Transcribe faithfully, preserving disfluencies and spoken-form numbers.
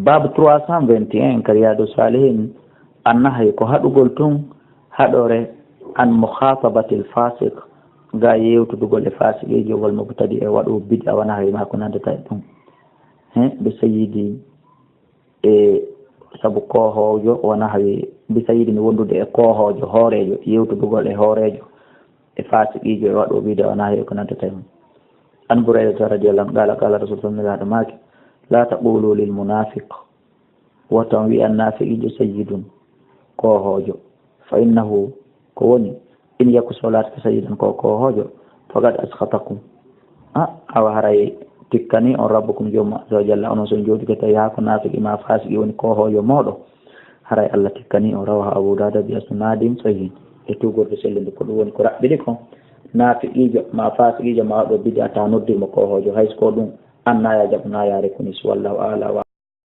Baabu trois cent vingt et un ka Riyadu Salihin, annahyi ko haɗugol tun haɗore an mukhatabatil fasiq, ga yewtudugol e fasiqiijo wal mubtadi e waɗo bid'a wa nahwi ma ko nandata e ɗum. He, bi sayyidi e sabu koohoojo wa nahwi, bi sayyidi mi wondude e koohoojo, hooreejo, yewtudugol e hooreejo e fasiqiijo e waɗo bid'a wa nahwi ko nandata e mum. An Buraydata radiyallahu anhu qala, qala Rasul sallallahu alaihi wasallam, la taqulu lil munafiq, woto on wi'an naafiqiijo sayyidun, koohoojo. Fa innahu, ko woni, in yaku so laatike sayyidan ko koohoojo, faqad askhatakum. A, awa haray tikkani on rabbukum joomu azza wa jalla, onon so on jooɗike tawi haa ko naafiki ma faasiki woni koohoojo mooɗo. Haray Allah tikkani on, rawahu Abu Dawuda bi isnadin sahih. E tuugorde sellunde ko ɗum woni ko raɓɓiɗi kon. Naafiqiijo ma faasiqiijo ma waɗo bid'a ta noddi mo koohoojo, hay so ko ɗum annaya jaɓu nayaare kunis, wallahu a'lam.